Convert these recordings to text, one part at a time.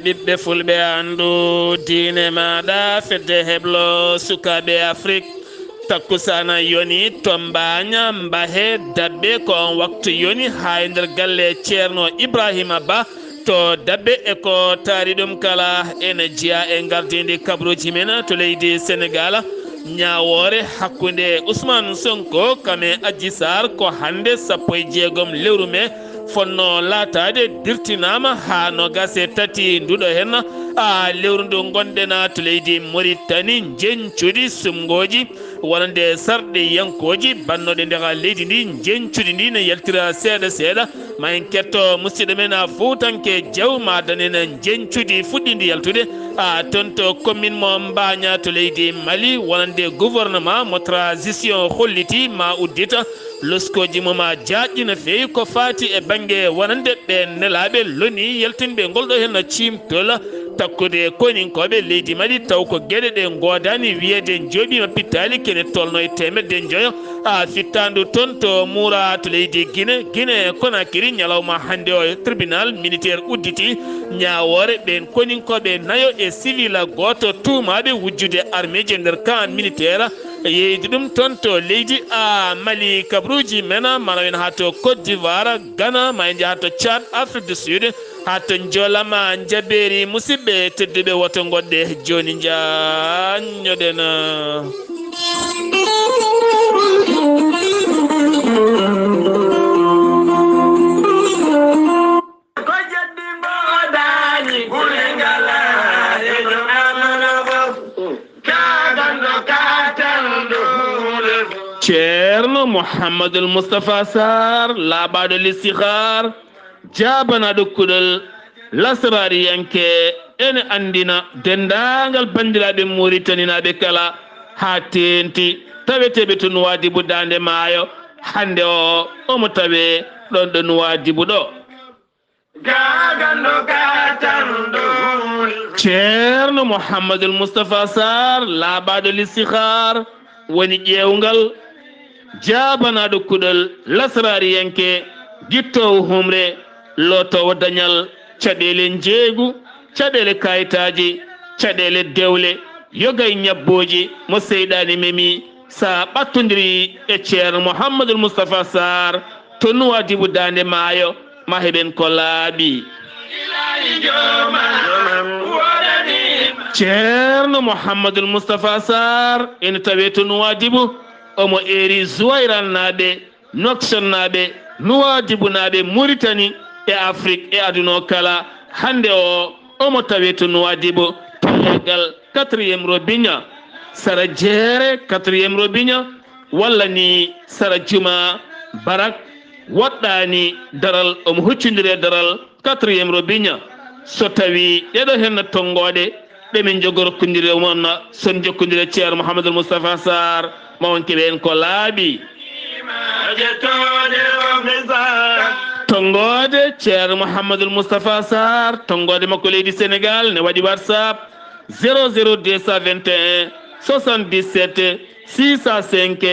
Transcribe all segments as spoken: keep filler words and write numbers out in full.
Ɓiɓɓe fulɓe, anndu diine maaɗa, fedde heblo sukaaɓe Afrik. Takkusaana yoni to Mbaaña, Mbahe, Dabbe, ko on waktu yoni haa e nder galle Ceerno Ibraahiima Ba to Dabbe. E ko taari ɗum kala, ene jeyaa e ngardiindi kabaruuji men to leydi Senegaal. Ñaawoore hakkunde Usmaan Sonko kam e Aji Saar ko hannde sappo e jeegom lewru mee, fotnoo laataade dirtinaama haa noogaas e tati nduɗo heen, a, lewru ndu ngonɗen to leydi Moritani. Njeñcuɗi sumngooji wonande sarɗiyankooji bannooɗe nder leydi ndi, njeñcuɗi ndi ne yaltira seeɗa seeɗa. Ma en ketto musidɗo men, a, Fuutanke Jaw, ma danen njeñcuɗi fuɗɗiindi yaltude, a, toon to commune mo Mbaaña to leydi Mali, wonande gouvernement mo transition holliti ma uddita loskooji mum, a, jaaƴɗi no feewi ko faati e bannge wonande ɓeen nelaaɓe lonii yaltinɓe ngol ɗo heen ciimtol. Takkude koninkooɓe leydi Mali, taw ko geɗe ɗe ngoodaani wiyeede njooɓiima pittaali, kene tolno e teemedde njoyo, a, fittaandu toon to Muura to leydi Gine. Gine Konakiri, ñalawma hannde o, tribunal militaire udditi ñaawoore ɓeen koninkooɓe nayo e sivil gooto tuumaaɓe wujjude armeeji e nder camp militaire. Yeeyde ɗum toon to leydi, a, Mali, kabaruuji men, ma en njaha to Côte d'Ivoire, Ghana, ma en njaha to Tchad, Afrique du Sud, haa to Njolama, Njabeeri. Musidɓe tedduɓe, woto ngoɗɗe jooni, njaññoɗen. Ko jeddi ngoodaani gure ngalaa e dow amana fof. Ka ganndo ka tanndo huunde fof. Ceerno Muhammadul Mustafa Sarr, laaɓaaɗo listixaar, jaabanaaɗo kuɗol lasraariyanke, ene anndina denndaangal banndiraaɓe Muritaninaaɓe kala, haa teeŋti taweteeɓe to Nuwaadibu Daande Maayo. Hannde o, omo tawee ɗoon ɗo Nuwaadibu ɗo. Ceerno Muhammadul Mustafa Sarr, laaɓaaɗo listixaar, woni ƴeewngal, jaabanaaɗo kuɗol lasraariyanke, gittoowo humre, lootoowo dañal, caɗeele njeeygu, caɗeele kayitaaji, caɗeele dewle, yoga e ñabbooji mo seyɗaani memi. Sa ɓattondirii e Ceerno Muhammadul Mustafa Sarr to Nuwaadibu Daande Maayo, ma heɓen ko laaɓi. Ceerno Muhammadul Mustafa Sarr ene tawee to Nuwaadibu, omo eeri Zuwayrannaaɓe, Nouakchotnaaɓe, Nuwaadibunaaɓe, Muritani e Afrik e aduna o kala. Hannde o, omo tawee to Nuwaadibu, to leggal quatrième Robiña, sara jeere quatrième Robiña, walla ni sara juma Barak, woɗɗaani daral, omo huccondiri e daral quatrième Robiña. So tawii ɗeɗo heen tonngooɗe ɗe min njogorokondiri e mon, son jokkondire Ceerno Mouhamadoul Moustapha Sarr, ma on keɓe en ko laaɓi. Tonngoode Ceerno Mouhamadoul Moustapha Sarr, tonngoode makko leydi Sénégal ne waɗi WhatsApp zéro zéro deux cent vingt et un soixante-dix-sept six cent cinq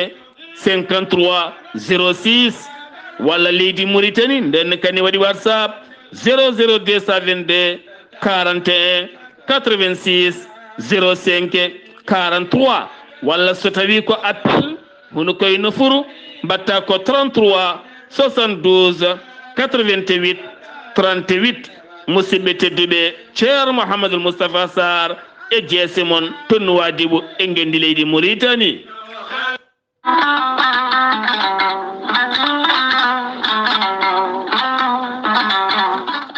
cinquante-trois zéro six, walla leydi Mauritanie, nden kadi waɗi WhatsApp zéro zéro deux cent vingt-deux quarante et un quatre-vingt-six zéro cinq quarante-trois, walla so tawi ko appel, hono koye nofuru, mbatta ko trente-trois soixante-douze quatre-vingt-huit trente-huit. Musidɓe tedduɓe, Ceerno Mouhamadoul Moustapha Sarr e jeese mon to Nouadhibou e ngenndi leydi Mauritanie.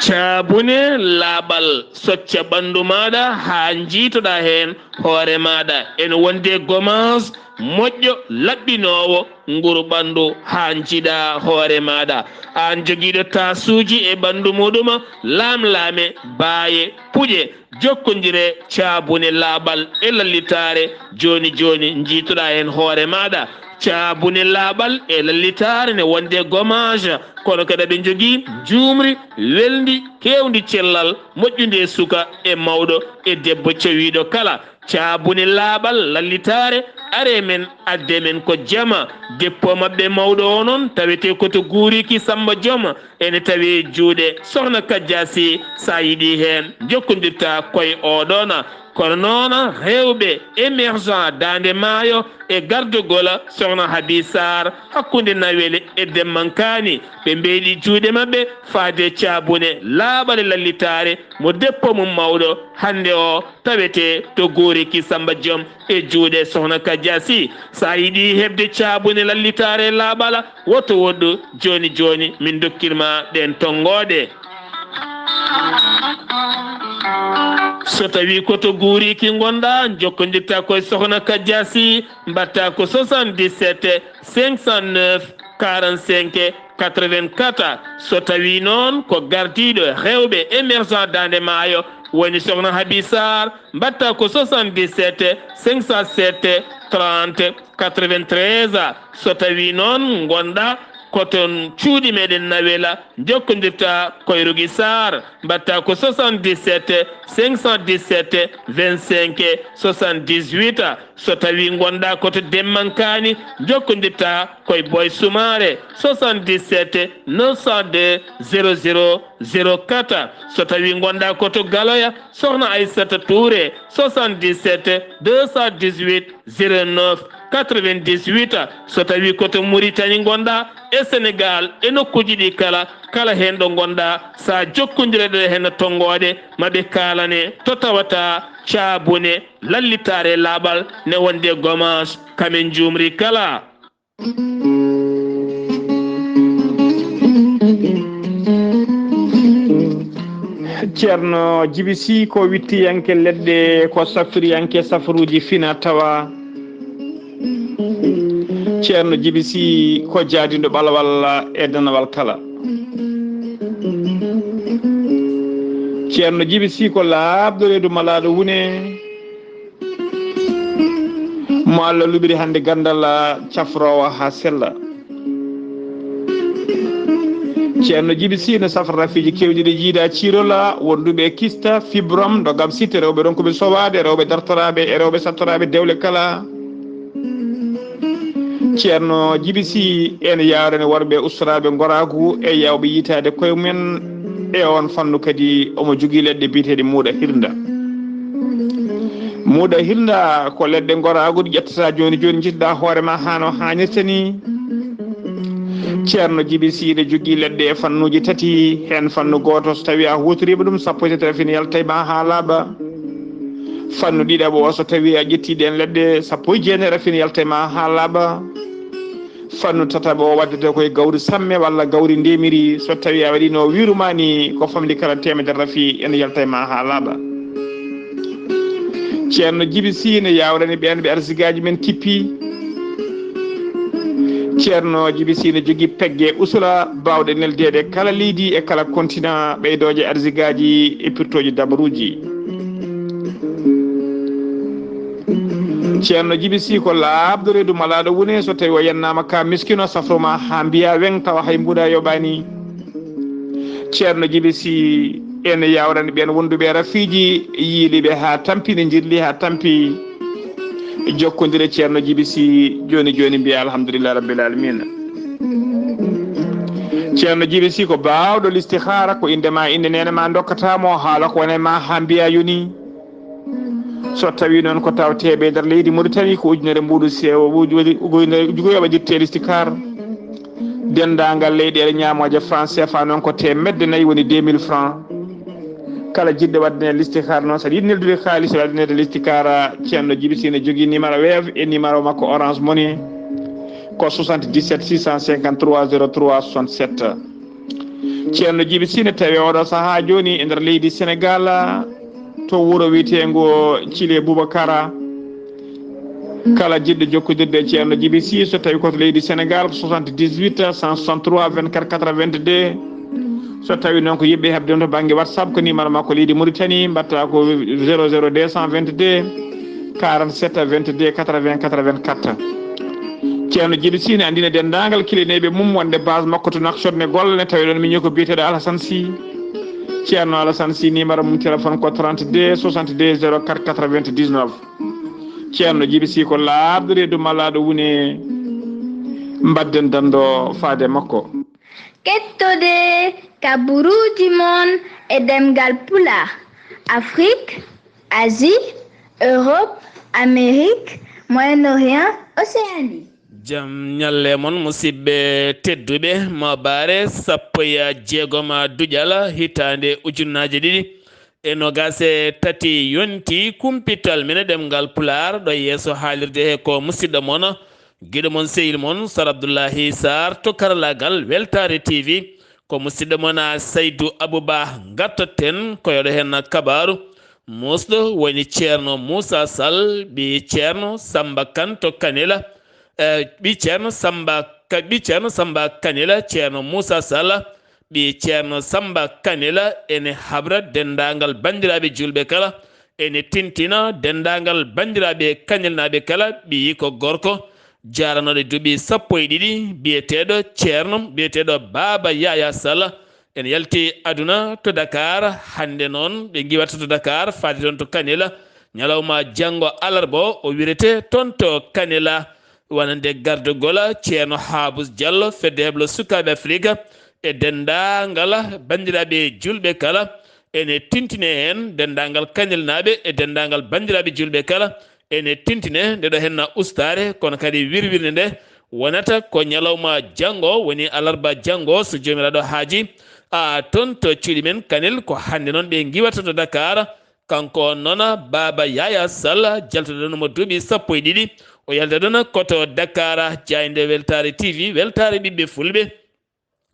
Caabune laaɓal, socca ɓanndu maaɗa haa njiitoɗaa heen hoore maaɗa. Ene wondi e gommage moƴƴo, laɓɓinoowo nguru ɓanndu haa njiiɗaa hoore maaɗa. Aan jogiiɗo taasuuji e ɓanndu muɗum, laamlaame, baaye, puƴe, jokkondire caabune laaɓal e lallitaare, jooni jooni njiitoɗaa heen hoore maaɗa. Caabune laaɓal e lallitaare ne wondi e gommage, kono kadi aɓe njogii njuumri welndi, keewndi cellal, moƴƴundi e suka e mawɗo e debbo cawiiɗo kala. Caabune laaɓal lallitaare Are men, adde men ko jama. Dépôt maɓɓe mawɗo o noon tawetee ko to Guuriki Samba Joom, ene tawi e juuɗe Sokhna Kajasi. So a yiɗi heen, jokkondirta koye oɗoon. Kono noon, heewɓe émergent Daande Maayo e gardogol Sokhna Habi Sarr hakkunde Nawel e Demmankaani, ɓe mbeyɗi juuɗe maɓɓe faade caabune laaɓal e lallitaare mo dépôt mum mawɗo hannde o tawetee to Guuriki Samba Joom e juuɗe Sokhna Kajasi. So a yiɗi heɓde caabune lallitaare laaɓal, woto woɗɗu, jooni jooni min ndokkir ma ɗeen tonngooɗe. So tawi ko to Guuriki ngonɗa, jokkondirta koye Sokhna Kajasi, mbaɗta ko soixante-dix-sept cinq cent neuf quarante-cinq quatre-vingt-quatre. So tawi noon ko gardiiɗo heewɓe émergent Daande Maayo woni Sokhna Habi Sarr, mbaɗta ko soixante-dix-sept cinq cent sept trente quatre-vingt-treize. So tawi noon ngonɗa ko toon cuuɗi meɗen Nawel, jokkondirta koye Rougui Sarr, mbaɗta ko soixante-dix-sept cinq cent dix-sept vingt-cinq soixante-dix-huit. So tawi ngonɗa ko to Demmankaani, jokkondirta koye Boy Soumaré, soixante-dix-sept neuf cent deux zéro zéro zéro quatre. So tawi ngonɗa ko to Galoya, Sokhna Aissata Touré, soixante-dix-sept deux cent dix-huit zéro neuf quatre-vingt-dix-huit. So tawi ko to Mauritanie ngonɗa, e Sénégal, e nokkuuji ɗi kala, kala heen ɗo ngonɗa, so a jokkondirat e heen tonngooɗe, ma ɓe kaalane to tawata caabune lallitaare laaɓal ne wonde gomaas, kamen njuumri kala. Ceerno Jibi Sy ko wittiyanke leɗɗe, ko safriyanke safruuji fina tawa. Ceerno Jibi Sy ko jaadinɗo ɓalawal e danawal kala. Ceerno Jibi Sy ko laaɓɗo reedu malaaɗo wune. Mo Allah luɓiri hannde ganndal cafroowo haa sella. Ceerno Jibi Sy ne safra rafiiji keewɗi ɗi jiida ciirola, wonduɓe e kista, fibrom, ndogam sitte, rewɓe ronkuɓe sowaade, rewɓe dartoraaɓe e rewɓe sattoraaɓe dewle kala. Ceerno Jibi Sy ene yaarani worɓe ustoraaɓe ngoraagu e yaawɓe yiytaade koye mumen. E oon fannu kadi omo jogii leɗɗe biyeteeɗe muuɗa hirnda. Muuɗa hirnda ko leɗɗe ngoraagu ɗe ƴettata jooni jooni, njiɗɗa hoore ma haa no haanirta ni. Ceerno Jibi Sy ne jogii leɗɗe e fannuuji tati, heen fannu gooto so tawii a huutoriima ɗum, sappo e tati rafin yalta e ma haa laaɓa. Fannu ɗiɗaɓo o, so tawii a ƴettii ɗeen leɗɗe, sappo e jeenayi rafin yalta e ma haa laaɓa. Fannu tataɓo o waddata koye gawri samme walla gawri ndemiri, so tawii a waɗiino wiiru ma ni, ko famɗi kala teemedere rafi ene yalta e ma haa laaɓa. Ceerno Jibi Sy ne yaawrani ɓeen ɓe arsigaaji men kippi. Ceerno Jibi Sy ne jogii pegge usula baawɗe neldeede kala leydi e kala kontina, ɓeydooje arsigaaji e pirtooji dabaruuji. Ceerno Jibi Sy ko laaɓɗo reedu malaaɗo wune, so tawi o yennaama ka miskino, safro ma haa mbiya weŋ, tawa hay mbuuɗa yoɓaani. Ceerno Jibi Sy ene yaawrani ɓeen wonduɓe rafiiji, yiiliɓe haa tampi, ne njirli haa tampi. Jokkondire Ceerno Jibi Sy jooni jooni, mbiya alhamdulillahi rabbil alamina. Ceerno Jibi Sy ko baawɗo listihaara, ko innde ma, innde neene ma, ndokkata mo, haala ko wone ma haa mbiya yoni. So tawi noon ko tawteeɓe e nder leydi Mauritanie, ko ujunere mbuuɗu sewo, uju-, uju-, uju-, uju-, uju-, waɗirte listikaar. Denndaangal leyɗeele ñaamooje franc C F A noon ko teemedde nayi, woni deux mille francs. Kala jiɗɗo waɗde listikaar noon, so aɗa yiɗi neldude kaalis, waɗde listikaar, Ceerno Jibi Sy ne jogii numéro Wave e numéro makko Orange Money, ko soixante-dix-sept six cent cinquante-trois zéro trois soixante-sept. Ceerno Jibi Sy ne tawi oɗo sahaa jooni e nder leydi Senegal, to wuro wiyeteengo Thillé Boubacara. Kala jiɗɗo jokkondirde e Ceerno Jibi Sy, so tawi ko to leydi Senegal, ko soixante-dix-huit cent soixante-trois vingt-quatre quatre-vingt-deux. So tawi noon ko yiɗɓe heɓde to bannge WhatsApp, ko numéro makko leydi Mauritanie, mbaɗta ko zéro zéro deux cent vingt-deux quarante-sept vingt-deux quatre-vingts quatre-vingt-quatre. Ceerno Jibi Sy ne anndina denndaangal kilineeɓe mum wonde base makko to Nouakchott ne golla, ne tawi ɗoon miñi ko biyeteeɗo Alassane Sy. Ceerno Alassane Sy, numéro mum téléphone ko trente-deux soixante-deux zéro quatre quatre-vingt-dix-neuf. Ceerno Jibi Sii ko laarɗo reedu malaaɗo wune, mbadden danndo faade makko. Kettode kaburuuji mon e ɗemngal Pulaar, Afrik, Asie, Europe, Amérique, Moyen-Orient, Océanie. Jam ñalle mon, musidɓe tedduɓe. Maabaare sappo e jeegom duƴal hitaande ujunnaaje ɗiɗi e noogaas e tati yonti, kumpital men e ɗemngal Pulaar ɗo yeeso haalirde he ko musidɗo mon, giɗo mon, sehil mon, Sar Abdullahi Sarr to karalaagal Weltaare T V. Ko musidɗo mon, a, Saydu Abuba. Ngartaten ko yoɗo heen kabaaru. Muusɗo woni Ceerno Muusa Sall, ɓii Ceerno Samba Kan to Kanela. Eh, ɓii Ceerno Samba Ka-, ɓii Ceerno Samba Kanela, Ceerno Muusa Sall, ɓii Ceerno Samba Kanela, ene habra denndaangal banndiraaɓe juulɓe kala, ene tintina denndaangal banndiraaɓe Kanelnaaɓe kala, ɓiyi ko gorko, jaaranooɗo duuɓi sappo e ɗiɗi, biyeteeɗo Ceerno, biyeteeɗo Baaba Yaya Sall, ene yalti aduna to Dakar. Hannde noon ɓe ngiwata to Dakar, faade toon to Kanela. Ñalawma janngo alarba o, o wirete toon to Kanela, wonande gardagol Ceerno Haabus Jallo, Fedde Heblo Sukaaɓe Afirka, e denndaangal banndiraaɓe juulɓe kala. Ene tintine heen denndaangal Kanelnaaɓe e denndaangal banndiraaɓe juulɓe kala. Ene tintine nde ɗo henna ustaare, kono kadi wirwirnde nde wonata ko ñalawma janngo, woni alarba janngo, so Joomiraaɗo haaji, a, toon to cuuɗi men Kanel. Ko hannde noon ɓe ngiwata to Dakar. Kanko on noon, Baaba Yaya Sall, jaltuɗo ɗon mo duuɓi sappo e ɗiɗi, o yalta ɗon ko to Dakar. Jaaynde Weltaare T V, weltaare ɓiɓɓe fulɓe.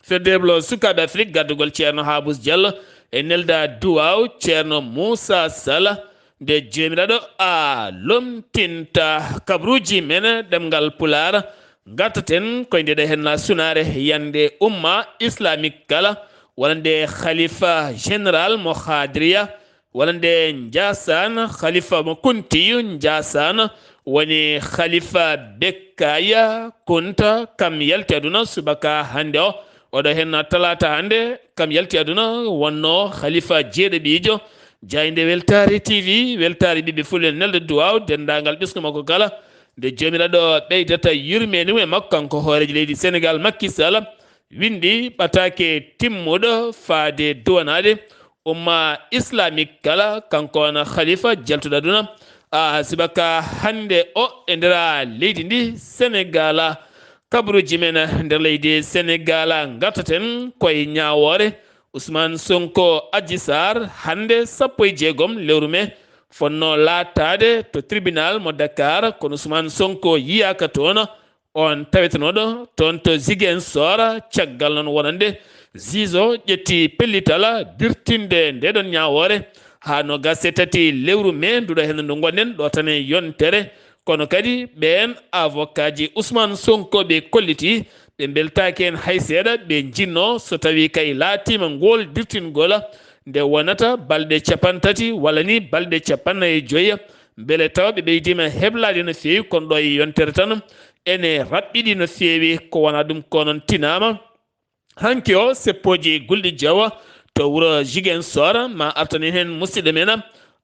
Fedde Heblo Sukaaɓe Afirka, gardagol Ceerno Haabus Jallo, e nelda duwaaw Ceerno Muusa Sala, nde Joomiraaɗo a lomtinta kabruuji men ɗemngal Pulaar. Ngartaten koye nde ɗo henna sunaare yande umma islamique kala, wonande Khalifa général mo Khadiriya, wonande Njaasaan, Khalifa mo Kuntiyu Njaasaan, woni Khalifa Bekkaya Kunta, kam yalti aduna subaka hannde o. Oɗo hen talaata hannde, kam yalti aduna, wonno Khalifa jeeɗiɗiijo. Jaaynde Weltaare T V, weltaare ɓiɓɓe fulɓe, nelda duwaaw denndaangal ɓesngu makko kala, nde Joomiraaɗo ɓeydata yurmeende mum e makko, kanko hooreejo leydi Senegaal, Makki Sala, winndi ɓataake timmuɗo faade duwanaade umma islamique kala, kanko on Khalifa jaltuɗo aduna, a, subaka hannde o e nder leydi ndi Senegaal. Kabaruuji men nder leydi Senegaal, ngartaten koye ñaawoore Ousmane Sonko, Adji Sarr, hannde sappo e jeegom lewru mee, fotnoo laataade to tribunal mo Dakar, kono Ousmane Sonko yiyaaka toon. On tawetenooɗo toon to Ziguinchor, caggal noon wonande juge o ƴetti pellital dirtinde ndee ɗoon ñaawoore haa noogaas e tati lewru mee ndu ɗo heen ndu ngonɗen ɗo tan e yontere. Kono kadi ɓeen avocat ji Ousmane Sonko ɓe kolliti ɓe mbeltaaki heen hay seeɗa, ɓe njinnoo so tawii kay laatiima ngool dirtingol nde wonata balɗe cappanɗe tati walla ni balɗe cappanɗe joy, mbele tawa ɓe ɓeydiima heblaade no feewi, kono ɗo e yontere tan ene raɓɓiɗi no feewi. Ko wonaa ɗum ko noon tinaama. Hanki o, seppooji gulɗi jeewa to wuro Ziguinchor, ma artanin heen musidɗo men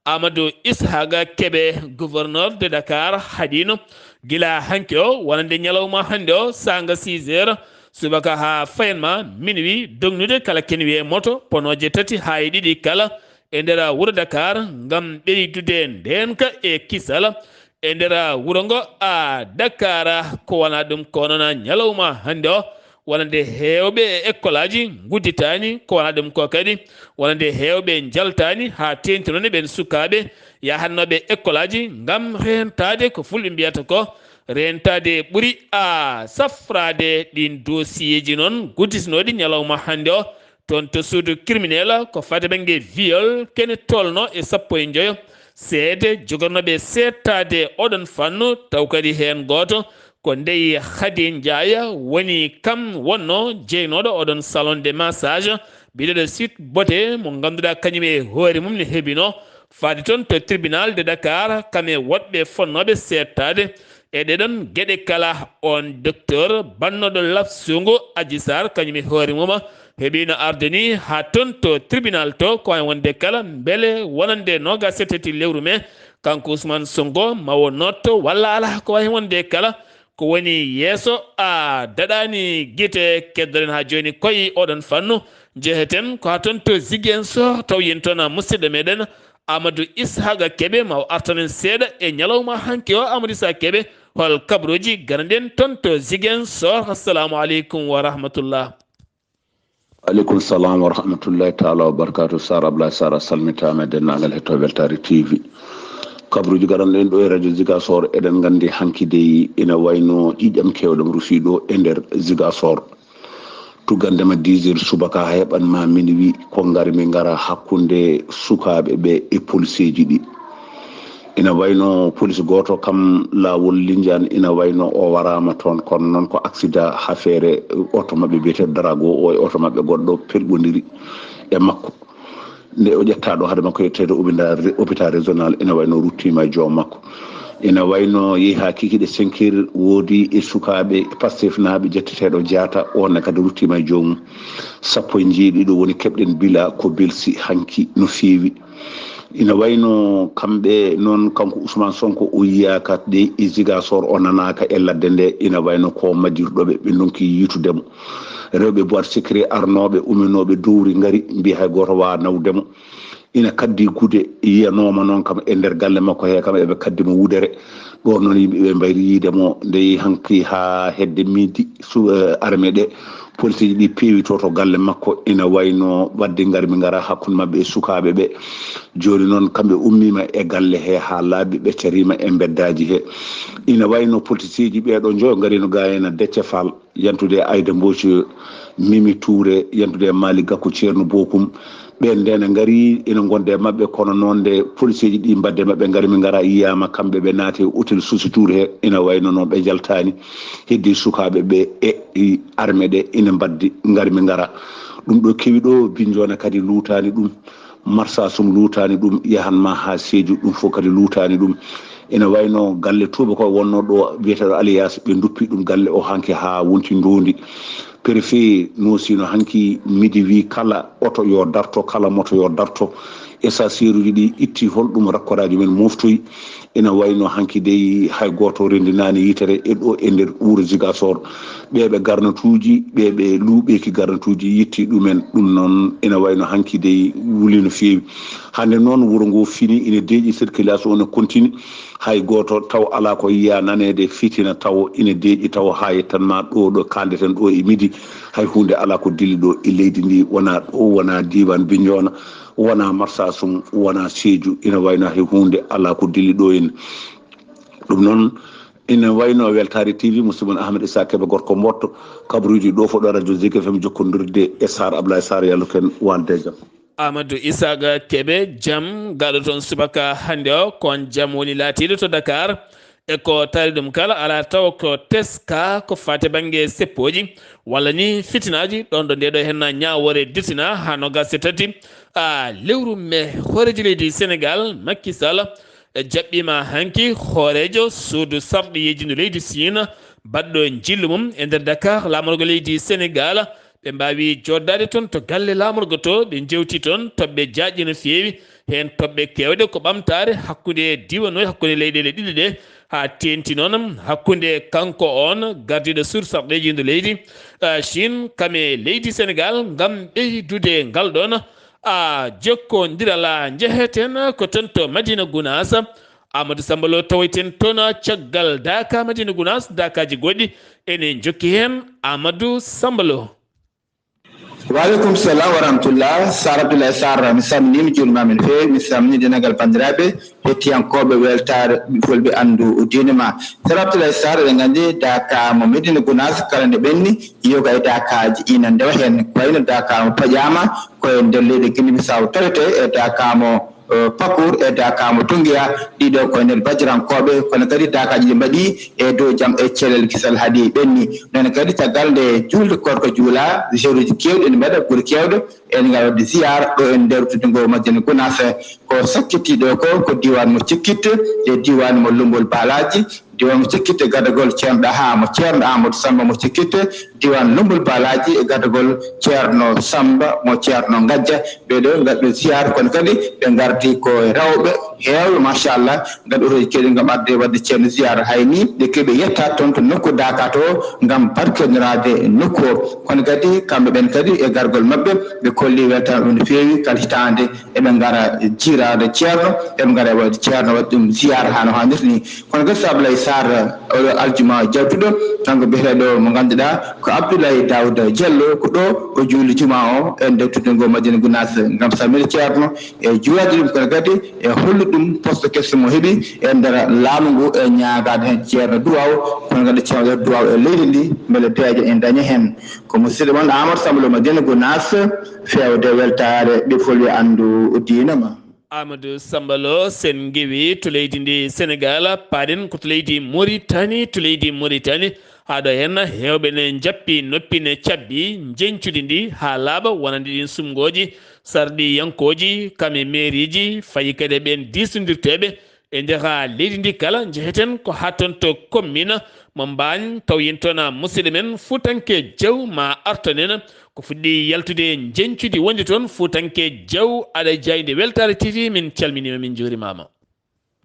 Amadou Ishaga Kebe, gouverneur de Dakar, haɗiino gila hanki o, wonande ñalawma hannde o, saanga six heures subaka haa fayanma minuit, dognude kala kene wiyee moto, ponooje tati haa e ɗiɗi kala e nder wuro Dakar, ngam ɓeydude ndeenka e kisal e nder wuro ngo a Dakar. Ko wonaa ɗum ko noon ñalawma hannde o, wonande heewɓe e ekkolaaji ngudditaani, ko wonaa ɗum ko kadi wonande heewɓe njaltaani haa teeŋti noon e ɓeen sukaaɓe yahannooɓe ekkolaaji ngam reentaade ko fulɓe mbiyata ko reentaade ɓuri a safraade ɗiin dossier ji noon gudditinooɗi ñalawma hannde o. Toon to suudu criminel ko faade bannge viol, kene tolno e sappo e njoyo seede jogornooɓe seettaade oɗon fannu, taw kadi heen gooto ko ndey Khady Ndiaye woni kam wonno jeynooɗo oɗon salon de massage, biyeteeɗo Sweet Beauté, mo ngannduɗaa kañum e hoore mum ne heɓino faade toon to tribunal de Dakar, kam e woɗɓe fotnooɓe seettaade e ɗee ɗoon geɗe kala. On docteur bannooɗo lafsungu Adji Sarr, kañum e hoore mum heɓino arde ni haa toon to tribunal to, ko wayi wonde kala mbele wonande noogaas e tati lewru mee, Kanko Ousmane Sonko, ma o notto walla alaa, ko wayi wonde kala, ko woni yeeso, a daɗaani gite. Keddoɗen haa jooni koye oɗon fannu. Njeheten ko haa toon to Ziguinchor, taw yen toon musidɗo meɗen Amadou Ishaqa Kebe, ma o artan en seeɗa e ñalawma hanki o. Amadou Ishaqa Kebe, hol kabaruuji garanɗen toon to Ziguinchor? Assalamu aleykum wa rahmatullah. Aleykum salam wa rahmatullahi taala wa barakatuh. Sar Ablaye Sar, a salmitaama e denndaangal hettooɓe Weltaare T V. Kabaruuji garanɗen ɗo e radio Ziguinchor, eɗen nganndi hanki dey ina wayno ƴiiƴam keewɗam rufi ɗo e nder Ziguinchor. Tuggandema dix heures subaka haa heɓan ma minuit, ko ngarmi ngara hakkunde sukaaɓe ɓe e poliseeji ɗi. Ina wayno police gooto kam laawol Lindiane, ina wayno o waraama toon, kono noon ko accident, haa feere oto maɓɓe biyeteeɗo Drago o e oto maɓɓe goɗɗo pelɓondiri e makko. Nde o ƴettaa ɗo hade makko yetteede hôpital régional, ina wayno ruttiima e joom makko. Ina wayno yehi haa kikiiɗe cinq heures, woodi e sukaaɓe Pastefnaaɓe jetteteeɗo Diatta, oon ne kadi ruttiima e joomum. Sappo e njeeɗiɗo woni keɓɗen bila ko belsi hanki no feewi. Ina wayno kamɓe noon, kanko Ousmane Sonko, o yiyaaka de e Ziguinchor, o nanaaka e ladde nde. Ina wayno ko majjirɗo ɓe, ɓe ndonki yiitude mo. Rewɓe boîte secret arnooɓe, uminooɓe dowri ngari, mbi hay gooto waawaa nawde mo. Ina kaddi gude, yiyanooma noon kam e nder galle makko he kam, eɓe kaddi mo wudere. Ɗo noon yimɓe ɓe mbayri yiide mo, nde yehi hanki haa hedde midi, su-, eh, armée ɗe, policeji ɗi peewi to, to galle makko. Ina wayno wadde ngarmi ngara hakkunde maɓɓe e sukaaɓe ɓe. Jooni noon kamɓe ummiima e galle he haa laaɓi, ɓe cariima e mbeddaaji he. Ina wayno policeji ɓeeɗo njoyo ngarino ga ena Déthié Fall, yantude e Aïda Mbodj, Mimi Touré, yantude e Malick Gakou, Thierno Bocoum. Ɓeen nde ne ngari, ina ngonde e maɓɓe, kono noon nde policeji ɗi mbadde maɓɓe ngarmi ngara, yiyaama kamɓe ɓe naati e hôtel Soucy Tour he, ina wayno no ɓe njaltaani. Heddi sukaaɓe ɓe e, e armée ɗe ina mbaddi ngarmi ngara. Ɗum ɗo kewi ɗo, Bignona kadi luutaani ɗum, Marsassoum luutaani ɗum, yahan ma haa Sédhiou, ɗum fof kadi luutaani ɗum. Ina wayno galle tuuba ko wonno ɗo, biyeteeɗo Alias, ɓe nduppi ɗum galle o hanki haa wonti ndondi. Préfet noosino hanki midi wi kala oto yo darto, kala moto yo darto. Esa seeruji ɗi itti, holɗum rakkoraaji men moftoyi. Ina wayno hanki dey hay gooto renndinaani yitere e ɗo e nder wuro Ziguinchor. Ɓe ɓe garnatuuji, ɓe ɓe luuɓeeki garnatuuji yetti ɗumen. Ɗum noon ina wayno hanki dey wuli no feewi. Hannde noon wuro ngo fini, ina deeƴi, circulation ne continue. Hay gooto taw alaa ko yiya naneede fitina taw ina deeƴi taw haa yettan ma ɗo, ɗo kaalden ɗo e midi. Hay huunde alaa ko dilli ɗo e leydi ndi, wonaa ɗo, wonaa diiwaan Bignona, wonaa Marsassoum, wonaa Sédhiou, ina wayno hay huunde alaa ko dilli ɗo en. Ɗum noon ina wayno Weltaare T V, musidɗo mon Ahmed Issa Kebe, gorko Mboɗto, kabaruuji ɗo fof ɗo radio Zik F M, jokkondirde e Sar Ablaye Sar, yallo ken walde e jam. Amadou Isaaga Kebe, jam gaɗo toon subaka hannde o, ko on jam woni laatiiɗo to Dakar? E ko taari ɗum kala, alaa taw ko teska ko faati bannge seppooji walla ni fitinaaji, ɗoon ɗo ndeeɗo henna ñaawoore dirtina haa noogaas e tati, a, lewru me. Hooreejo leydi Senegaal, Makki Sall, e jaɓɓiima hanki hooreejo suudu sarɗi yejjindu leydi Siin, baɗɗo njillu mum e nder Dakar, laamorgo leydi Senegaal. Ɓe mbaawi jooɗdaade toon to galle laamorgo to, ɓe njewti toon toɓɓe jaajɗe no feewi, heen toɓɓe keewɗe ko ɓamtaare hakkunde diiwanooji, hakkunde leyɗeele ɗiɗi ɗe, haa teeŋti noon hakkunde kanko oon gardiiɗo suudu sarɗeeji ndu leydi, a, Chine, kam e leydi Senegaal, ngam ɓeydude ngal ɗoon, a, jokkondiral. A, njeheten ko toon to Madina Gunaas, Amadou Samba Lo tawoyten toon caggal daaka Madina Gunaas, daakaaji goɗɗi ene njokki heen. Amadou Samba Lo. Wa aleykum salam wa rahmatullah. Sar Abdoulaye Sarr, mi salminiima, mi juuriima no feewi. Mi salminii denndaangal banndiraaɓe hettiyankooɓe weltaare Fulɓe Anndu Diine Ma. Sar Abdoulaye Sarr, eɗen nganndi daaka mo Medina Gunaas kala nde ɓenni, yoga e daakaaji ina ndewa heen. Ko wayno daaka mo Paƴaama, ko e nder leydi Guinée Bissau tawetee, e daaka mo eh, Pakour e daaka mo Tungiya, ɗiɗo ko nder bajirankooɓe, kono kadi daakaaji ɗi mbaɗi e dow jam e cellal, kisal haadi ɓenni. Noon kadi caggal nde juulde koorka juula, heure uji keewɗi ene mbaɗa, gure keewɗe ene ngaɗa waɗde ziyaar ɗo e nder teddugal Madina Gunaas. Ko sakkitiiɗo ko, ko diiwaan mo Cikkitte e diiwaan mo Lummbol Baalaaji, diiwaan mo Cikkitte gardagol ceerno Ɗahaa mo ceerno Amadou Samba mo Cikkitte, Diwan Lumbul Balaji e gardagol Ceerno Samba mo Ceerno Ngajja. Ɓeeɗo ngaɗɗo ziyaar, kono kadi ɓe ngardi ko e rewɓe heewɓe, machallah, ngaɗɗo otoji keeɗi ngam arde waɗde Ceerno ziyaar. Hay ni ɓe keeɓi yettaade toon to nokku Daaka to ngam barkiniraade nokku o. Kono kadi kamɓe ɓen kadi e gargol maɓɓe, ɓe kolli weltaare ɗum no feewi. Kala hitaande eɓe ngara jiiraade Ceerno, eɓe ngara waɗde Ceerno waɗi ɗum ziyaar haa no haanirta ni. Kono kadi Sablay Sarr, oɗo aljuma jawtuɗo, kanko biyeteeɗo mo ngannduɗaa ko Abdoulaye Daouda Diallo, ko ɗo o juuli juma o e nder tudde ngo Madina Gounass ngam salminde Ceerno e juulaade ɗum, kono kadi e hollude ɗum poste keso mo heɓi e nder laamu ngu e ñaagaade heen Ceerno duwaaw, kono kadi Ceerno duwaaw e leydi ndi mbele peeje ene daña heen. Ko musidɗo mon Amadou Samba Lo Madina Gounass, feewde weltaare ɓe fulɓe anndu diina ma. Amadou Samba Lo, sen ngewi to leydi ndi Senegal, paaɗen ko to leydi Mauritanie, to leydi Mauritanie. Haa ɗo heen heewɓe ne njappi noppi ne cabbi njeñcudi ndi haa laaɓa wonande ɗin sumngooji sarɗiyankooji, kam e meeriiji, fayi kadi e ɓeen diisondirteeɓe e nder leydi ndi kala. Njeheten ko haa toon to commune mo Mbaañ, taw yen toon musidɗo men Fuutanke Jaw ma artonen. Ko fuɗɗi yaltude njeñcudi wonde toon, Fuutanke Jaw, aɗa jayde weltaare T V, min calminiima, min njuurimaama.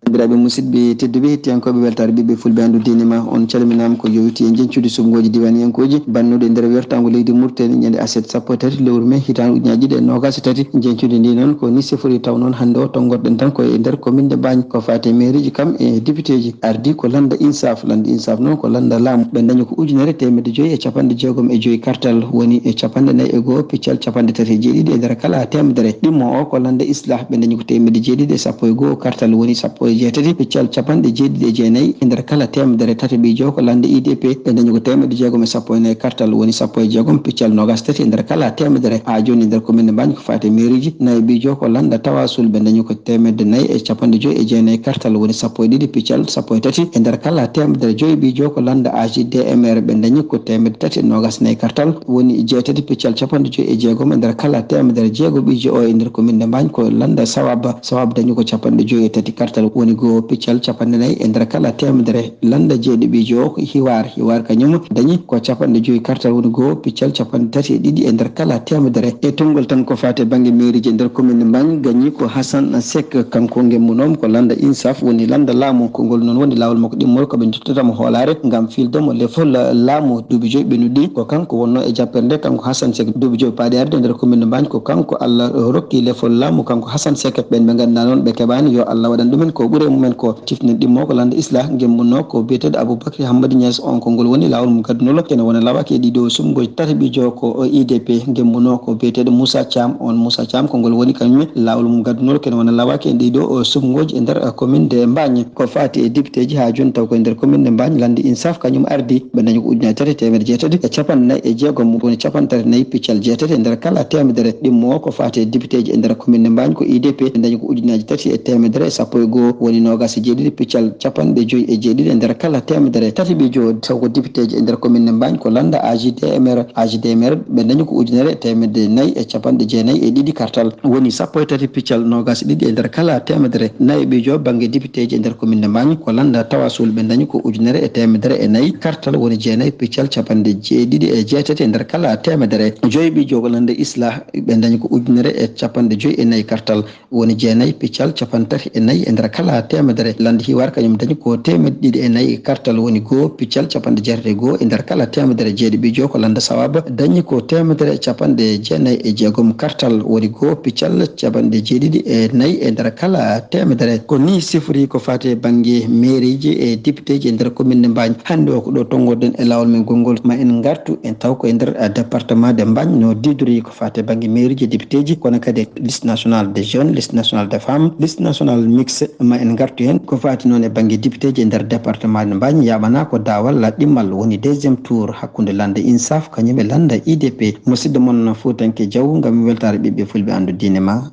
Banndiraaɓe musidɓe tedduɓe, hettiyankooɓe weltaare ɓiɓɓe fulɓe anndu diine ma, on calminaama ko yowiti e njeñcudi sumngooji diiwaaniyankooji bannuɗo e nder wertaango leydi Mauritanie ñande aset sappo e tati lewru mee hitaande ujunnaaji ɗiɗi e noogaas e tati. Njeñcudi ndi noon ko ni sifori, taw noon hannde o tonngoɗen tan ko e nder commune de Mbaañ ko faati e mairieji kam e députéji. Ardi ko lannda Insaf, lannda Insaf noon ko lannda laamu. Ɓe dañi ko ujunere teemedde joyi e capanɗe jeegom e joyi kartal, woni e capanɗe nayi e goo piccal capanɗe tati e jeeɗiɗi e nder kala teemedere. Ɗimmo o ko lannda Islah, ɓe dañi ko teemedde jeeɗiɗi e sappo e goo kartal, woni sappo e jeetati piccal capanɗe jeeɗiɗi e jeenayi e nder kala teemedere. Tataɓiijo ko lannda I D P, ɓe dañi ko teemedde jeegom e sappo e nayi kartal, woni sappo e jeegom piccal noogaas tati e nder kala teemedere. Haa jooni e nder commune Mbaañ ko faati e mairieji. Nayaɓiijo ko lannda Tawasul, ɓe dañi ko teemedde nayi e capanɗe joyi e jeenayi kartal, woni sappo e ɗiɗi piccal sappo e tati e nder kala teemedere. Joyaɓiijo ko lannda A G D M R, ɓe dañi ko teemedde tati e noogaas e nayi kartal, woni jeetati piccal capanɗe joyi e jeegom e nder kala teemedere. Jeegoɓiijo o e nder commune de Mbaañ ko lannda Sawab, Sawab dañi ko capanɗe joyi e tati kartal, woni goo piccal capanɗe nayi e nder kala teemedere. Lannda jeeɗiɓiijo o ko Hiwar, Hiwar kañum dañi ko capanɗe joyi kartal, woni goo piccal capanɗe tati e ɗiɗi e nder kala teemedere. E tonngol tan ko faati e bannge mairieji e nder commune Mbaañ, gañi ko Hassan Seck, kanko ngemmunoomo ko lannda Insaf, woni lannda laamu. Konngol noon woni laawol makko ɗimmol ko ɓe nduttata mo hoolaare ngam fiilde mo lefol laamu duuɓi joyi ɓennuɗi. Ko kanko wonnoo e jappere nde, kanko Hassan Seck, duuɓi joyi paaɗi arde e nder commune Mbaañ, ko kanko Allah rokki lefol laamu, kanko Hassan Seck. Ɓeen ɓe ngannduɗaa noon ɓe keɓaani, yo Allah waɗan ɗumen ko ɓuri e mumen ko. Tifnen ɗimmo ko lannda Islah, ngemmunoo ko biyeteeɗo Aboubacry Hammadi Niass, on konngol woni laawol mum gaddunol. Kene wona lawaaki e ɗiɗo sumngooji. Tataɓiijo ko I D P, ngemmunoo ko biyeteeɗo Moussa Thiam, on Moussa Thiam konngol woni kañum laawol mum gaddunol. Kene wona lawaaki e ɗiɗo sumngooji e nder commune de Mbaañ. Ko faati e députéji haa jooni taw ko e nder commune de Mbaañ, lannda Insaf kañum ardi, ɓe dañi ko ujunaaji tati e teemedde jeetati e capanɗe nayi e jeegom, woni capanɗe tati e nayi piccal jeetati e nder kala teemedere. Ɗimmo o ko faati e députéji e nder commune de Mbaañ ko I D P, ɓe dañi ko ujunaaji tati e teemedere e sappo e goo, woni noogaas e jeeɗiɗi piccal capanɗe joyi e jeeɗiɗi e nder kala teemedere. Tataɓiijo taw ko députéji e nder commune de Mbaañ ko lannda A G D M R, A G D M R, ɓe dañi ko ujunere e teemedde nayi e capanɗe jeenayi e ɗiɗi kartal, woni sappo e tati piccal noogaas e ɗiɗi e nder kala teemedere. Nayaɓiijo bannge députéji e nder commune de Mbaañ ko lannda Tawasul, ɓe dañi ko ujunere e teemedere e nayi kartal, woni jeenayi piccal capanɗe jeeɗiɗi e jeetati e nder kala teemedere. Joyaɓiijo ko lannda Islah, ɓe dañi ko ujunere e capanɗe joyi e nayi kartal, woni jeenayi piccal capanɗe tati e nayi e nder kala teemedere. Lannda Hiwar kañum dañi ko teemedde ɗiɗi e nayi kartal, woni goo piccal capanɗe jeetati e goo e nder kala teemedere. Jeeɗiɓiijo ko lannda Sawaba, dañi ko teemedere e capanɗe jeenayi e jeegom kartal, woni goo piccal capanɗe jeeɗiɗi e nayi e nder kala teemedere. Ko ni sifori ko faati e bannge mairieji e députéji e nder commune de Mbaañ. Hannde o ko ɗo tonngoɗen e laawol men gonngol. Ma en ngartu en taw ko e nder, eh, département de Mbaañ no didori ko faati e bannge mairieji e députéji, kono kadi liste nationale des jeunes, liste nationale des femmes, liste nationale mixte. Ma en ngartu heen ko faati noon e bannge députéji e nder département de Mbaañ. Yaaɓana ko daawal ɗimmal, woni deuxième tour hakkunde lannda Insaf kañum e lannda I D P. Musidɗo mon Fuutanke Jaw, ngam weltaare ɓiɓɓe fulɓe anndu diine ma.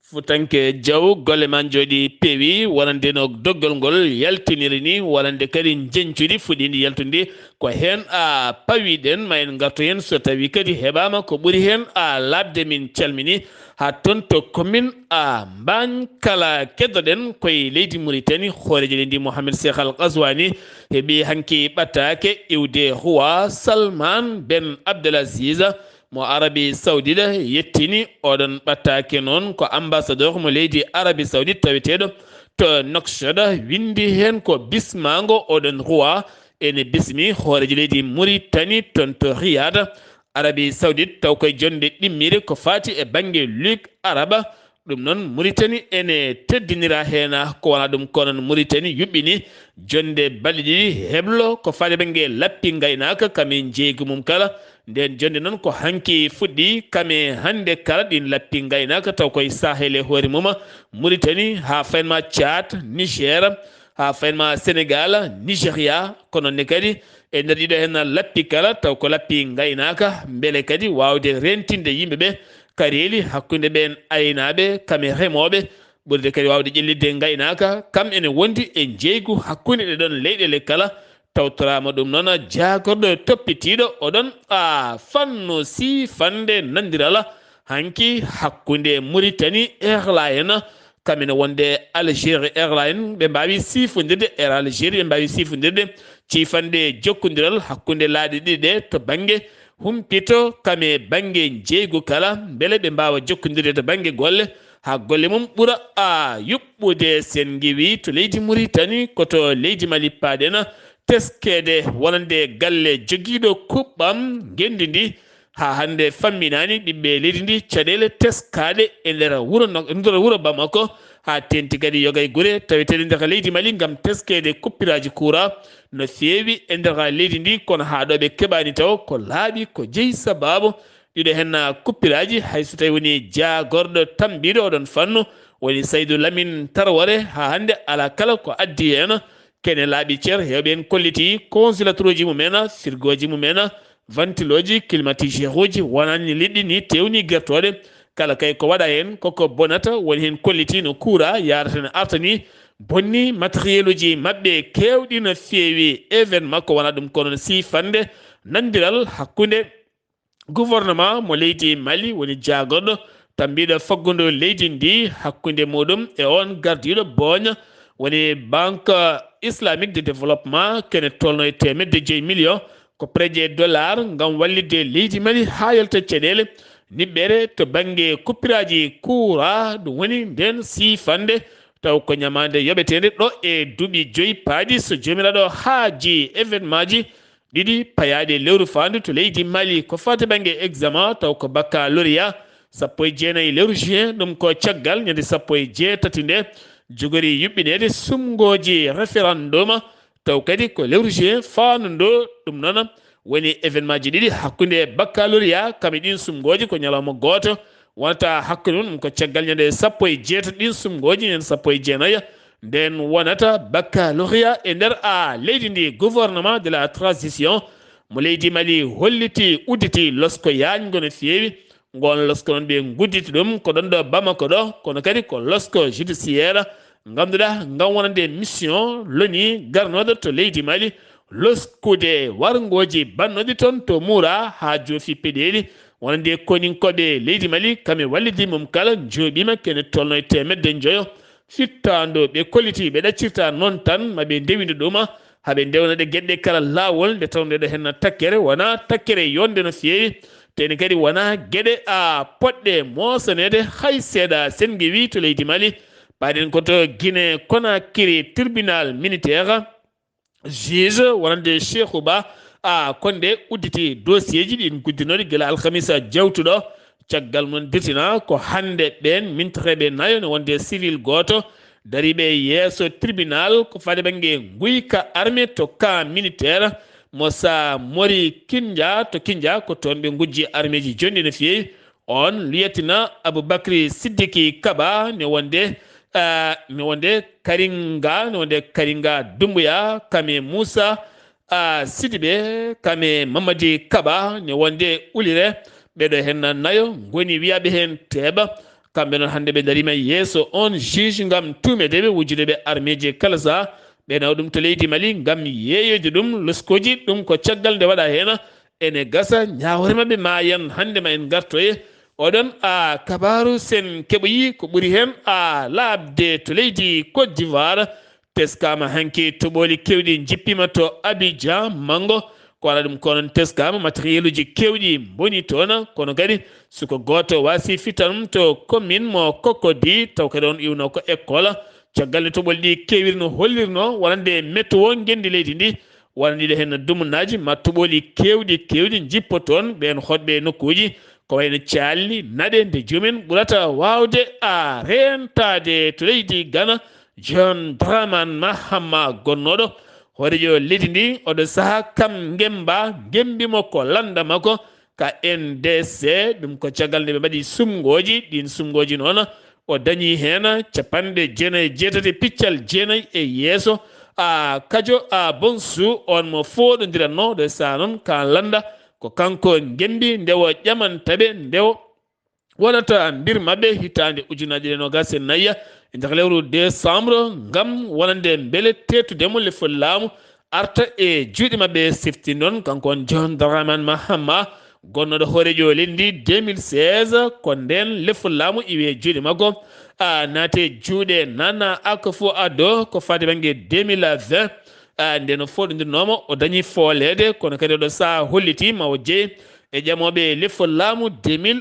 Fuutanke Jaw, golle ma njooɗi peewi, wonande no doggol ngol yaltiniri ni, wonande kadi njeñcudi fuɗɗiindi yaltude. Ko heen a pawiɗen, ma en ngartu heen so tawi kadi heɓaama ko ɓuri heen a laaɓde. Min calmini Haa toon to commune a Mbañ kala keddoɗen koye leydi Mauritanie, hooreejo leydi Mohamed Cheikh Al Ghazouani heɓi hanki ɓattaake iwde Roi Salman Ben Abdelaziz mo Arabie Saoudite. Yettini oɗon ɓattaake noon ko ambassadeur mo leydi Arabie Saoudite taweteeɗo to Nouakchott, winndi heen ko bismaango oɗon Roi ene bismi hooreejo leydi Mauritanie toon to Riyad, Arabie Saoudite, taw koye jonnde ɗimmiire ko faati e bannge Ligue Araba. Ɗum noon, Mauritanie ene teddinira heen, ko wonaa ɗum ko noon Mauritanie yuɓɓini jonnde balɗe ɗiɗi heblo ko faati e bannge lappi ngaynaaka kam e njeeygu mum kala. Ndeen jonnde noon ko hanki fuɗɗi kam e hannde kala ɗiin lappi ngaynaaka, taw koye Sahel e hoore mum, Mauritanie haa faynma Tchad, Niger, haa faynma Sénégal, Nigeria, ko noon ne kadi e nder ɗiɗo heen lappi kala, taw ko lappi ngaynaaka, mbele kadi waawde reentinde yimɓe ɓe kareeli hakkunde ɓeen aynaaɓe kam e remooɓe, ɓurde kadi waawde ƴellitde ngaynaaka, kam ene wondi e njeeygu hakkunde ɗee ɗoon leyɗeele kala, tawtoraama ɗum noon jaagorɗo toppitiiɗo oɗon a fannu siifande nanndiral hanki hakkunde Mauritanie Airlines, kam ene wonde Algérie Airlines, ɓe mbaawi siifondirde, Air Algérie, ɓe mbaawi siifondirde ciifande jokkondiral hakkunde laaɗe ɗiɗi ɗe to bannge humpito kam e bannge njeeygu kala, mbele ɓe mbaawa jokkondirde to bannge golle, haa golle mum ɓura a yuɓɓude. So en ngiwii to leydi Mauritanie, ko to leydi Mali paaɗen, teskeede wonande galle jogiiɗo kuɓɓam ngenndi ndi, haa hannde famminaani ɓiɓɓe leydi ndi caɗeele teskaaɗe e nder wuro no-, nder wuro Bamako, haa teeŋti kadi yoga e gure taweteeɗe nder leydi Mali ngam teskeede kuppiraaji kuuraa no feewi e nder leydi ndi, kono haa ɗo ɓe keɓaani taw ko laaɓi ko jeyi sabaabu ɗiɗo heen kuppiraaji, hay so tawii woni jaagorɗo tammbiiɗo oɗon fannu, woni Saydu Lamin Tarware, haa hannde alaa kala ko addi heen. Kene laaɓi cer, heewɓe en kollitii congélateur uji mum en, frigo ji mum en, ventilo ji, climatiseur uji, wonaani liɗɗi ni tewni gertooɗe. Kala kay ko waɗa heen, koko bonata, woni heen kollitii no kuuraa yaarata ne arta ni, bonni matériel uji maɓɓe keewɗi no feewi. Événement ko wonaa ɗum ko noon siifande nanndiral hakkunde gouvernement mo leydi Mali, woni jaagorɗo tammbiiɗo faggudu leydi ndi hakkunde muɗum e oon gardiiɗo booña, woni Banque Islamique de Développement, kene tolno e teemedde joyi million, ko prêt e dollar ngam wallitde leydi Mali haa yalta caɗeele niɓɓere to bannge kuppiraaji kuuraa. Ɗum woni ndeen siifande taw ko ñamaande yoɓeteende ɗo e duuɓi joyi paaɗi, so Joomiraaɗo haaji, événement ji ɗiɗi payaaɗi e lewru faandu to leydi Mali. Ko faati bannge examen, taw ko baccalauréat, sappo e jeenayi lewru juin, ɗum ko caggal ñande sappo e jeetati nde jogori yuɓɓineede sumngooji référendum, taw kadi ko lewru juin faandu ndu. Ɗum noon woni événement ji ɗiɗi hakkunde baccalauréat kam e ɗiin sumngooji, ko ñalawma gooto wonata hakkunde mum, ko caggal ñande sappo e jeetati ɗiin sumngooji, ñande sappo e jeenayi, nden wonata baccalauréat e nder a leydi ndi. Gouvernement de la transition mo leydi Mali holliti, udditi losko yaañgo no feewi. Ngoon losko noon ɓe ngudditi ɗum ko ɗoon ɗo Bamako ɗo, kono kadi ko losko judiciaire, ngannduɗaa ngam wonande mission loni garnooɗo to leydi Mali, loskude warngooji bannooɗi toon to Mura haa joofi peɗeeli, wonande koninkooɓe leydi Mali, kam e wallidi mum kala, njooɓiima kene tolno e teemedde njoyo fittaandu. Ɓe kolliti ɓe ɗaccirta noon tan, ma ɓe ndewindu ɗuma, haa ɓe ndewna ɗe geɗe kala laawol, nde tawnde ɗo henna takkere wonaa takkere yonde no feewi, teni kadi wonaa geɗe a poɗɗe moosaneede hay seeɗa. Sen ngiwi to leydi Mali, paaɗen ko to Guinée Conakry, tribunal militaire, juge wonande Cheikhou Ba, a konde udditi dossier ji ɗin guddinooɗi gila alhamisa jawtuɗo. Caggal mum dirtina ko hannde ɓeen mintireeɓe nayo ne wonde civil gooto dariiɓe yeeso tribunal ko faade bannge nguyka armée to camp militaire mo Samori Kindia to Kindia, ko toon ɓe ngujji armeeji jonɗi no feewi. On luyetina Aboubacry Siddiqui Kaba ne wonde, ah, ne wonde Karinga, ne wonde Karinga Doumbouya, kame Moussa, ah, Sidibé, kame Mamadi Kaba, ne wonde Ulire. Ɓeɗo hen nayo ngoni wiyaɓe hen Teeba. Kamɓe noon hannde ɓe dariima yeeso on juge ngam tuumedeɓe wujjudeɓe armeeji kala saha. Ɓe nawa ɗum to leydi Mali ngam yeeyoyde ɗum loskoji. Ɗum ko caggal nde waɗa heen. Ene gasa ñaawre maɓɓe ma yan hannde ma en ngartoye Oɗon a kabaaru sen keɓoyi ko ɓuri heen a laaɓde to leydi Côte d'Ivoire. Teskaama hanki toɓooli keewɗi njippiima to Abidjan, Mango. Ko alaa ɗum ko noon teskaama matériel uji keewɗi mboni toon, kono kadi suko gooto waasi fitan to commune mo Cocody, taw kadi on iwno ko école. Caggal nde toɓooli ɗi keewiri no hollirno wonande météo ngenndi leydi ndi, wonande ɗiɗo heen dumunaaji ma toɓooli keewɗi keewɗi njippo toon ɓeen hoɗɓe e nokkuuji ko wayno caalli, naɗe nde joomum ɓurata waawde a reentaade to leydi Ghana. John Dramani Mahama gonnooɗo hooreejo leydi ndi oɗo sahaa kam ngemba, ngembi mo ko lannda makko ka N D C, ɗum ko caggal nde ɓe mbaɗi sumngooji, ɗiin sumngooji noon o dañi heen capanɗe jeenayi e jeetati piccal jeenayi e yeeso. A kajo a bonsu on mo fooɗondiranno ɗo e saha noon ka lannda ko kanko ngembi nde o ƴamanta ɓe nde o wonata mbir maɓɓe hitaande ujunaaji ɗiɗi e noogaas e nayi e nder lewru décembre ngam wonande mbele teetude mo lefol laamu arta e juuɗe maɓɓe. Sifti noon kanko on John Dramani Mahama gonnooɗo hooreejo leydi ndi deux mille seize, ko ndeen lefol laamu iwi e juuɗe makko a naati e juuɗe Nana Akufo-Addo ko faati bannge deux mille vingt. A ndeen o fooɗondirnooma o dañi fooleede kono kadi oɗo saha holliti ma o jeyi e ƴamooɓe lefol laamu deux mille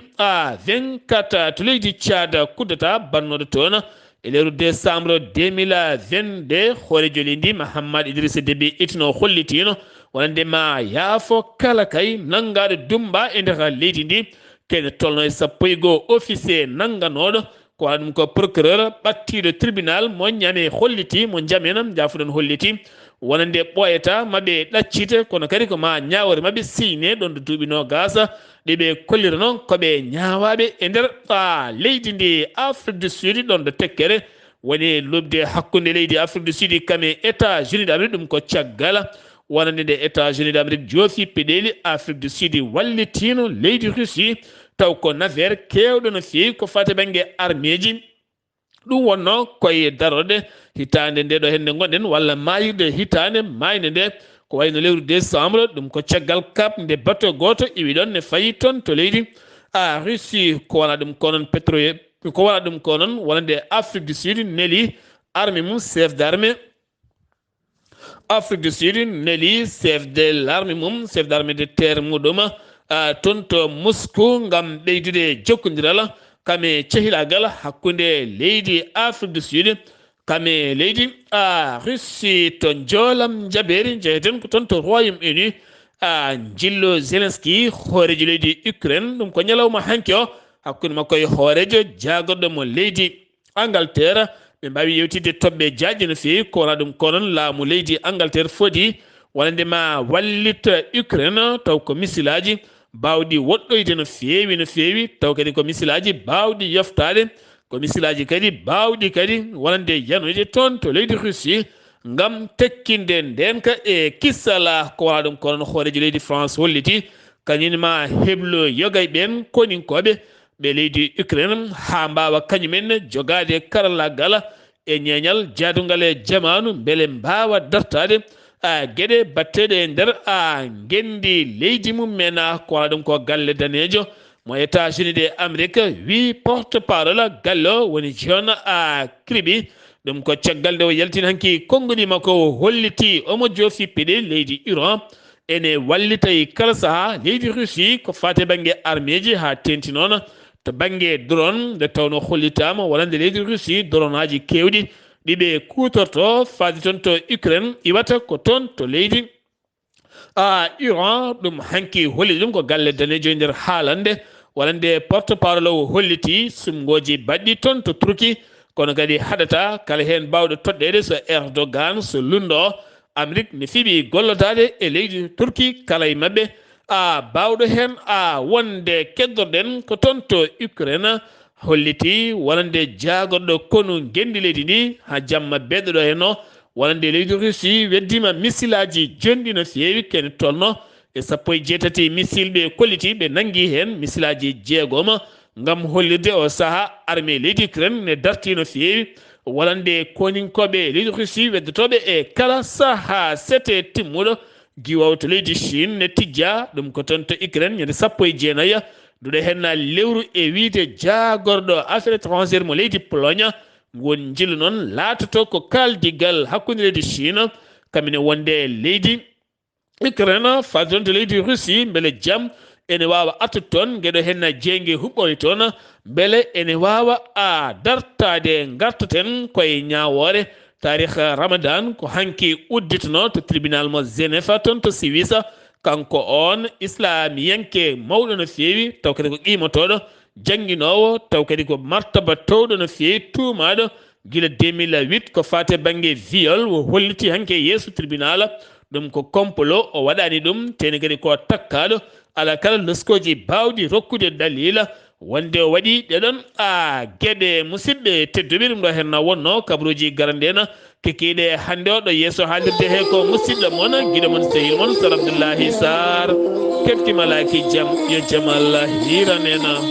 vingt-quatre to leydi Tchad, coup d'État bannooɗo toon e lewru décembre deux mille vingt-deux. Hooreejo leydi Mahamat Idrissa Déby Itno hollitiino wonande ma yaafo kala kay nanngaaɗo dummba e nder leydi ndi, kene tolno e sappo e goo officier nannganooɗo ko wona ɗum ko procureur ɓattiiɗo tribunal mo Niamey holliti, mo N'Djamena, njaafuɗon, holliti wonande ɓooyata maɓɓe ɗaccite, kono kadi ko ma ñaawoore maɓɓe siyne ɗon ɗo duuɓi noogaas ɗi ɓe kollira noon ko ɓe ñaawaaɓe e nder, a, leydi ndi Afrique du Sud, ɗon ɗo tekkere woni luɓde hakkunde leydi Afrique du Sud kam e États-Unis d'Amérique. Ɗum ko caggal wonande nde États-Unis d'Amérique joofi peɗeeli Afrique du Sud wallitiino leydi Russie, taw ko nafeer keewɗo no feewi ko fati bannge armeeji. Ɗum wonnoo koye darorde hitaande nde ɗo hennde ngonɗen, walla maayirde hitaande maayde nde, ko wayno lewru décembre, ɗum ko caggal kap nde bato gooto iwi ɗon ne fayi toon to leydi, a, Russie. Ko wona ɗum ko noon pétrolier, ko wona ɗum ko noon wonande Afrique du Sud neli armée mum, chef d'armée Afrique du Sud neli chef de l'armée mum, chef d'armée de terre muɗum, a, toon to Moscou ngam ɓeydude jokkondiral kam e cehilaagal hakkunde leydi Afrique du Sud kam e leydi, a, Russie. To njoolam njabeeri njeheten ko toon to Royaume-Uni, a, njillo Zelensky, hooreejo leydi Ukraine. Ɗum ko ñalawma hanki o hakkunde makko e hooreejo jaagorɗo mo leydi Angleterre. Ɓe mbaawi yewtidde toɓɓe jaajɗe no feewi, ko wona ɗum ko noon laamu leydi Angleterre foti wonande ma wallita Ukraine, taw ko misilaaji baawɗi woɗɗoyde no feewi, no feewi, taw kadi ko misilaaji baawɗi yoftaade, ko misilaaji kadi baawɗi kadi wonande yanoyde toon to leydi Russie ngam tekkinde ndeenka e kisala. Ko wona ɗum ko noon hooreejo leydi France holliti, kañum ma heblo yogay ɓeen koninkooɓe ɓe leydi Ukraine haa mbaawa kañumen jogaade karallaagal e ñeeñal jaadungal e jamaanu, mbele mbaawa dartaade, a, geɗe batteeɗe e nder, a, ngenndi leydi mum en. A, ko wona ɗum ko galle daneejo mo États-Unis de Amérique, wi porte-parole galle o woni John, a, Kirby. Ɗum ko caggal nde o yaltini hanki konnguɗi makko, o holliti omo joofi peɗe leydi Iran ene wallitay kala saha leydi Russie ko fate bannge armeeji, haa teenti noon to bannge drone, nde tawno hollitaama wonande leydi Russie dronaaji keewɗi ɗi ɓe kuutorto faade toon to Ukraine, iwata ko toon to leydi, a, Iran. Ɗum hanki holli ɗum ko galle daneejo e nder haalande wonande porte-parole o holliti sumngooji baɗɗi toon to Turki, kono kadi haɗata kala heen baawɗo toɗɗeede so Erdogan, so lunndo Amérique ne fiɓi gollodaade e leydi Turki, kala e maɓɓe, a, baawɗo heen, a, wonde keddorɗen ko toon to Ukraine, holliti wonande jaagorɗo konu ngenndi leydi ndi haa jamma beeɗo ɗo heen o, wonande leydi Russie weddiima misilaaji jonɗi no feewi, kene tolno e sappo e jeetati misil ɓe kolliti, ɓe nanngi heen misilaaji jeegom. Ngam hollirde o saha, armée leydi Ukraine ne darti no feewi, wonande koninkooɓe leydi Russie weddotooɓe e kala saha sete timmuɗo giwawto leydi Chine ne tijja. Ɗum ko toon to Ukraine ñande sappo e jeenayi Duɗe henna lewru e wiide jaagorɗo affaire étrangère mo leydi Pologne. Ngon njillu noon laatoto ko kaaldigal hakkunde leydi Chine, kamine wonde e leydi Ukraine, fadde toon to leydi Russie, mbele jam ene waawa artude toon, ngeɗo henna jeynge huɓɓoore toon, mbele ene waawa a dartaade ngartaten koye ñaawoore. Taarikh Ramadan ko hanki udditno to tribunal mo Genève toon to Suisse. Kanko on islamiyanke mawɗo no feewi, taw kadi ko qimotooɗo, jannginoowo, taw kadi ko martaba towɗo no feewi, tuumaaɗo gila deux mille huit ko faate bannge viol, o holliti hanki yeeso tribunal. Ɗum ko complot, o waɗaani ɗum, teni kadi ko takkaaɗo. Ala kala loskooji baawɗi rokkude dalila wonde o waɗi ɗeɗon a geɗe. Musidɓe tedduɓe, ɗum ɗo henna wonno kabaruuji garande na kekiiɗe hannde o ɗo yeeso haalirde he ko musidɗo mon, giɗo mon, sehil mon, Sar Abdoullahi Sar. Kefti malaaki jam, yo jam Allah hiranena.